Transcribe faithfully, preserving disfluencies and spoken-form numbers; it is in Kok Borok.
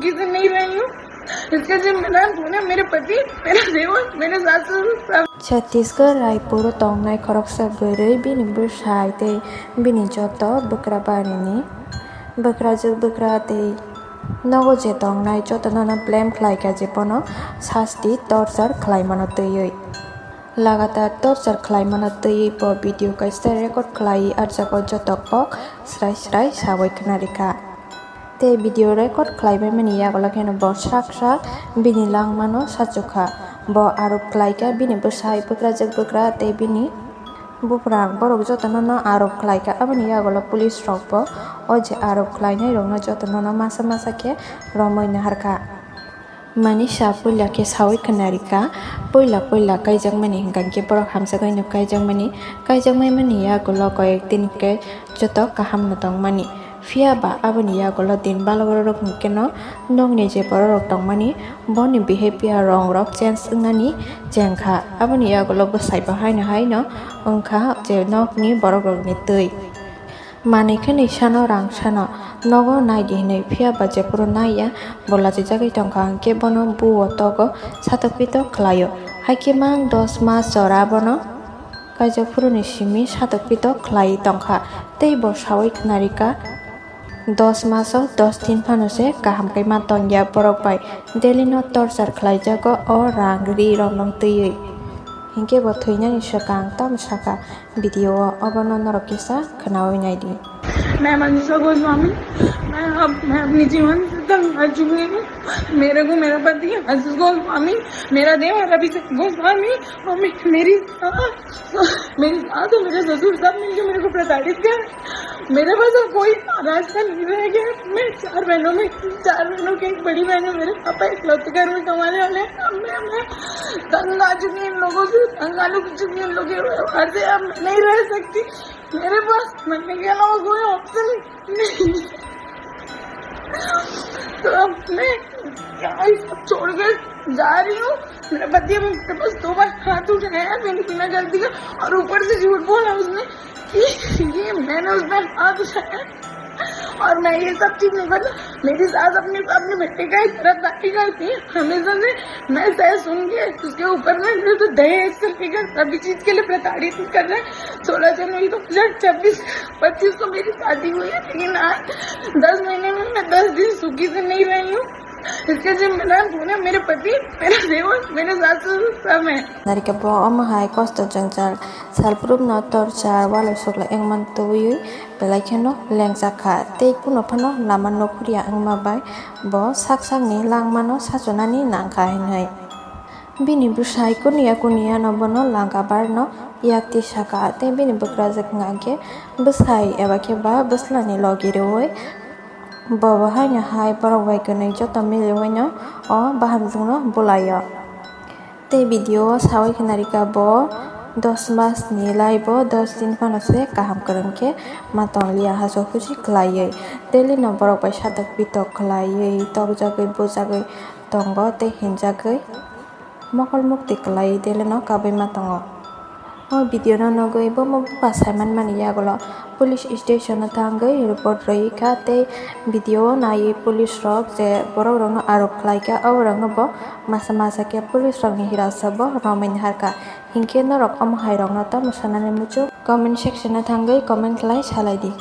चीजें नहीं रही हूँ। इसका जो मेरा, मेरा, मेरे पति, मेरा देवर, मेरे सासू, सब। Chhattisgarh Raipur o tongnai khoroksa bwrwi bini bwsai tei bini joto bwkra barini bwkrajwk bwkra tei nogo je tongnai jotono no blame khlai kha je bono sasti torture khlai mano twiwi. Lagatar torture khlai mano twiwi bo video kaisa record khlai arjago joto kok srai srai sawi khna rikha. Tei video record khlai bai mani yagulo kheno bo sak sak bini langmano sachukha. Bo arok khlai kha bini bwsai bwkrajwk bwkra tei bini buphrang borok jotono no arok khlai kha. Aboni yagulo police rok bo o je arok khlainai rokno jotono no masa masa khe romwi naharkha. Manisa puila khe sawi khna rikha, puila puila kaijakmani hwnkha khe borok hamjakgwi no kaijakmani, kaijakmani yagulo koyek din khe joto kaham no tongmani. Phiya ba aboni yagulo din balok rok hwnkhe no nokni je borok rok tongmani boni behavior rong rok change wngnani chengkha. Aboni yagulo bwsai bo haino haino wngkha je nokni borok rokni twi. Manwi khe nwi sano rang sano nogo nai di hinwi, phiya ba jephuru nai ya, bo lachijagwi tongkha, hwnkhe bono buo togo satok pitok khlaio. Hai khe mang dos mas jora bono kaijak phuruni simi satok pitok khlaiwi tongkha, tei bo sawi khna rikha, dos maso dos din phano se kaham khe ma tongya borok bai, daily no torture khlaijago o rang ri rok nong twiwi, hinkhe bo thwinani swkang tamo sakha. Video o obono norok kisa khwnawi nai di. मैं मंजूषा गोस्वामी, मैं अब, मैं अपने जीवन से तंग आ चुकी हूँ। मेरे को मेरा पति आशीष गोस्वामी, मेरा देवर अभिषेक गोस्वामी और मे-, मेरी सास, मेरी सास और मेरे ससुर सब मिलकर मेरे को प्रताड़ित कर, मेरे पास अब कोई रास्ता नहीं रह गया। मैं चार बहनों में, चार बहनों की एक बड़ी बहन है, मेरे पापा इकलौते घर में कमाने वाले हैं। अब मैं, मैं तंग आ चुकी हूँ इन लोगों से, तंग आ चुकी हूँ इन लोगों के व्यवहार से। अब मैं नहीं रह सकती। मेरे पास मरने के अलावा कोई ऑप्शन नहीं। तो अब मैं यहाँ ये सब छोड़ के जा रही हूँ। मेरा पति अभी मेरे पास दो बार हाथ उठाया है मेरी बिना गलती का, और ऊपर से झूठ बोला उसने कि ये मैंने उस पर हाथ उठाया और मैं ये सब चीज नहीं करता। मेरी सास अपने, अपने बेटे का इस तरह दाखिल करती है हमेशा से। मैं सह सुन के उसके ऊपर में, मेरे तो दहेज से लेकर सभी चीज के लिए प्रताड़ित कर रहे हैं। सोलह जनवरी दो हज़ार छब्बीस, पच्चीस को मेरी शादी हुई है, लेकिन आज दस महीने में मैं दस दिन सुखी से नहीं रही हूँ। इसका जिम्मेदार कौन है? मेरे पति, मेरा देवर, मेरे सासू, सब है। Narikhe bo omo hai kosto jwngjal, salprum no torchar, walai sokla engman twiwi belai kheno lengjakha tei kuno phano lama nokhuria wngma bai bo sak sakni langmano sachunani nangkha hinwi. Bini bwsai kuniya kuniya no bono langkabar no yakti saka tei bini bwkrajwk hwnkha khe bwsai eba khe ba bwslani logi rwui bo bo haino hai borok bai kwnwi joto miliwi no o bahamjwk no bulaio. Tei video o sawi khna rikha bo dos mas ni lai bo dos din phano se kaham kwrwng khe ma tong liya haso husi khlaiwi. Daily no borok bai satok pitok khlaiwi tokjagwi bujagwi tongo tei hinjagwi mokol mukti khlaiwi daily no kabui ma tongo. O video no nugwi bomo bupha saiman mani yagulo police station o thangwi report rwi kha tei video o naiwi police rok je borok rok no arok khlai kha, abo rok no bo masa masa khe police rok ni hirasa bo romwi nahar kha. Hinkhe norok omo hai rok no tamo sanani muchung comment section o thangwi comment khlai salai di.